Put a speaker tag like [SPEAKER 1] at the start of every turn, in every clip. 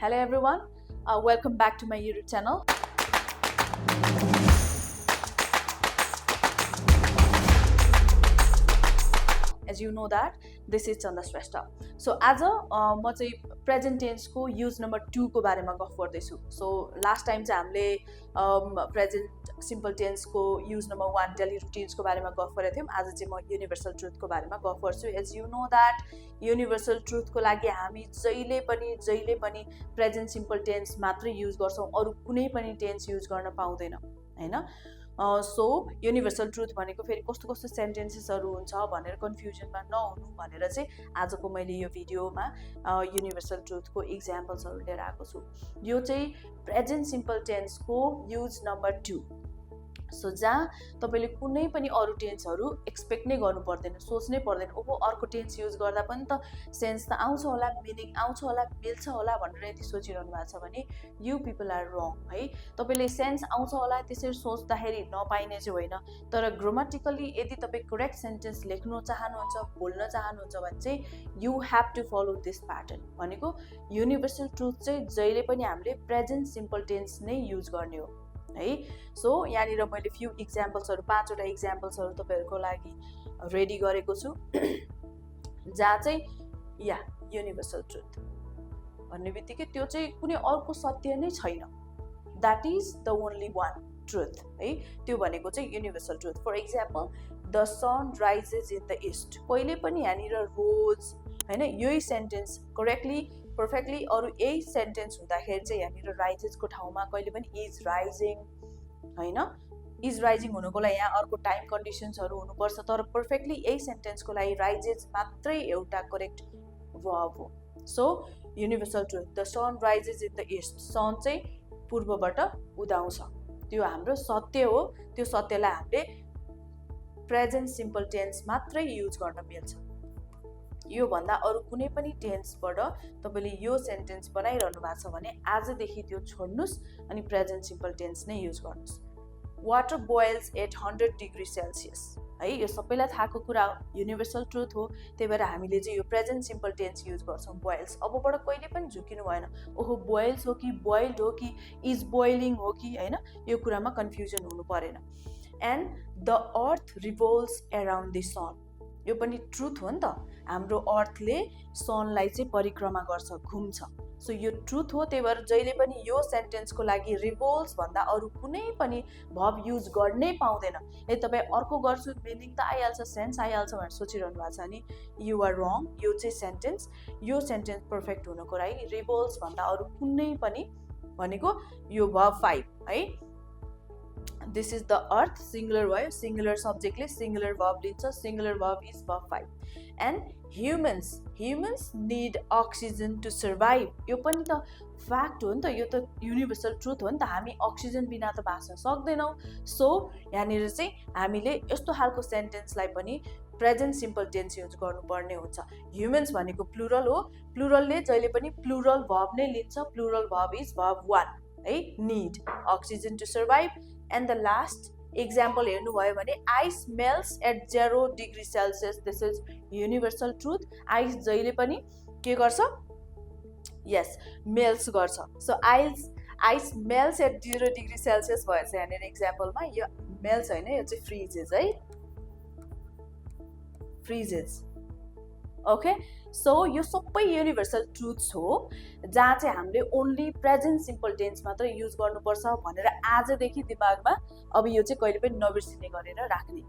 [SPEAKER 1] Hello everyone, welcome back to my YouTube channel. As you know that this is Chanda Shrestha. So as म चाहिँ present टेन्सको use number 2 को बारेमा गफ गर्दैछु. So last time चाहिँ हामीले प्रेजेन्ट सिम्पल टेन्सको युज नम्बर 1 डेली रुटिन्सको बारेमा गफ गरेको थियौँ. आज चाहिँ म युनिभर्सल ट्रुथको बारेमा गफ गर्छु. As you know that universal ट्रुथको लागि हामी जहिले पनि प्रेजेन्ट सिम्पल टेन्स मात्रै युज गर्छौँ, अरू कुनै पनि टेन्स युज गर्न पाउँदैन हैन. सो युनिभर्सल ट्रुथ भनेको फेरि कस्तो कस्तो सेन्टेन्सेसहरू हुन्छ भनेर कन्फ्युजनमा नहुनु भनेर चाहिँ आजको मैले यो भिडियोमा युनिभर्सल ट्रुथको इक्जाम्पल्सहरू लिएर आएको छु. यो चाहिँ प्रेजेन्ट सिम्पल टेन्सको युज नम्बर 2. सो जहाँ तपाईँले कुनै पनि अरू टेन्सहरू एक्सपेक्ट नै गर्नु पर्दैन, सोच्नै पर्दैन ओहो अर्को टेन्स युज गर्दा पनि त सेन्स त आउँछ होला, मिनिङ आउँछ होला, मिल्छ होला भनेर यदि सोचिरहनु भएको छ भने यु पिपल आर रङ है. तपाईँले सेन्स आउँछ होला त्यसरी सोच्दाखेरि नपाइने चाहिँ होइन, तर ग्रामेटिकली यदि तपाईँ करेक्ट सेन्टेन्स लेख्नु चाहनुहुन्छ, बोल्न चाहनुहुन्छ भने चाहिँ you have to follow this pattern. भनेको युनिभर्सल ट्रुथ चाहिँ जहिले पनि हामीले प्रेजेन्ट सिम्पल टेन्स नै युज गर्ने हो है. सो यहाँनिर मैले फ्यु इक्जाम्पल्सहरू 5वटा इक्जाम्पल्सहरू तपाईँहरूको लागि रेडी गरेको छु जहाँ चाहिँ युनिभर्सल ट्रुथ भन्ने बित्तिकै त्यो चाहिँ कुनै अर्को सत्य नै छैन, that is the only one truth है. त्यो भनेको चाहिँ universal truth. For example the sun rises in the east. कहिले पनि यहाँनिर रोज होइन यही सेन्टेन्स करेक्टली पर्फेक्टली अरू यही सेन्टेन्स हुँदाखेरि चाहिँ यहाँनिर राइजेसको ठाउँमा कहिले पनि इज राइजिङ होइन, इज राइजिङ हुनुको लागि यहाँ अर्को टाइम कन्डिसन्सहरू हुनुपर्छ, तर पर्फेक्टली यही सेन्टेन्सको लागि राइजेस मात्रै एउटा करेक्ट वर्ब हो. So universal truth the sun rises in the east. Sun चाहिँ पूर्वबाट उदाउँछ, त्यो हाम्रो सत्य हो. त्यो सत्यलाई हामीले प्रेजेन्ट सिम्पल टेन्स मात्रै युज गर्न मिल्छ. यो भन्दा अरू कुनै पनि टेन्सबाट तपाईँले यो सेन्टेन्स बनाइरहनु भएको छ भने आजदेखि त्यो छोड्नुहोस् अनि प्रेजेन्ट सिम्पल टेन्स नै युज गर्नुहोस्. Water boils at 100 degree Celsius है. यो सबैलाई थाहाको कुरा हो, युनिभर्सल ट्रुथ हो. त्यही भएर हामीले चाहिँ यो प्रेजेन्ट सिम्पल टेन्स युज गर्छौँ. बोइल्स अबबाट कहिले पनि झुकिनु भएन, ओहो बोइल्स हो कि बोइल्ड हो कि इज बोइलिङ हो कि होइन, यो कुरामा कन्फ्युजन हुनु परेन. And the earth revolves around the sun. यो पनि ट्रुथ हो नि त, हाम्रो अर्थले सनलाई चाहिँ परिक्रमा गर्छ, घुम्छ. सो यो ट्रुथ हो. त्यही भएर जहिले पनि यो सेन्टेन्सको लागि रिभोल्भ्स भन्दा अरू कुनै पनि भर्ब युज गर्नै पाउँदैन. यदि तपाईँ अर्को गर्छु मिनिङ त आइहाल्छ, सेन्स आइहाल्छ भनेर सोचिरहनु भएको छ भने यु आर रङ. यो चाहिँ यो सेन्टेन्स पर्फेक्ट हुनको लागि रिभोल्भ्स भन्दा अरू कुनै पनि भनेको यो भर्ब 5 है. This is the earth singular भयो, सिङ्गुलर सब्जेक्टले सिङ्गुलर भर्ब लिन्छ, singular verb is verb 5. And humans need oxygen to survive. यो पनि त फ्याक्ट हो नि त, यो त युनिभर्सल ट्रुथ हो नि त. हामी अक्सिजन बिना त बाँच्न सक्दैनौँ. सो यहाँनिर चाहिँ हामीले यस्तो खालको सेन्टेन्सलाई पनि प्रेजेन्ट सिम्पल टेन्स युज गर्नुपर्ने हुन्छ. ह्युमन्स भनेको प्लुरल हो, प्लुरलले जहिले पनि प्लुरल भर्ब नै लिन्छ. प्लुरल भर्ब इज भर्ब 1 है, need oxygen to survive. And the last example हेर्नुभयो भने ice melts at 0 degree Celsius. This is universal truth. Ice जहिले पनि के गर्छ, यस मेल्ट्स गर्छ. So ice melts at 0 degree Celsius भएछ यहाँनिर इक्जाम्पलमा. यो मेल्ट्स होइन, यो चाहिँ फ्रिजेस है, फ्रिजेस. ओके. सो यो सबै युनिभर्सल ट्रुथ्स हो जहाँ चाहिँ हामीले ओन्ली प्रेजेन्ट सिम्पल टेन्स मात्रै युज गर्नुपर्छ भनेर आजदेखि दिमागमा अब यो चाहिँ कहिले पनि नबिर्सिने गरेर राख्ने.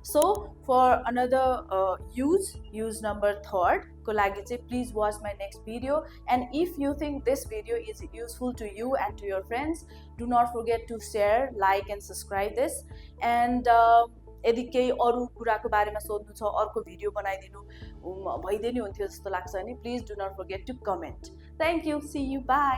[SPEAKER 1] So for another use number 3 को लागि चाहिँ please watch my next video. And if you think this video is useful to you and to your friends, do not forget to share, like and subscribe this. And यदि केही अरू कुराको बारेमा सोध्नु छ, अर्को भिडियो बनाइदिनु भइदिनु हुन्थ्यो जस्तो लाग्छ भने please do not forget to comment. Thank you, see you, by.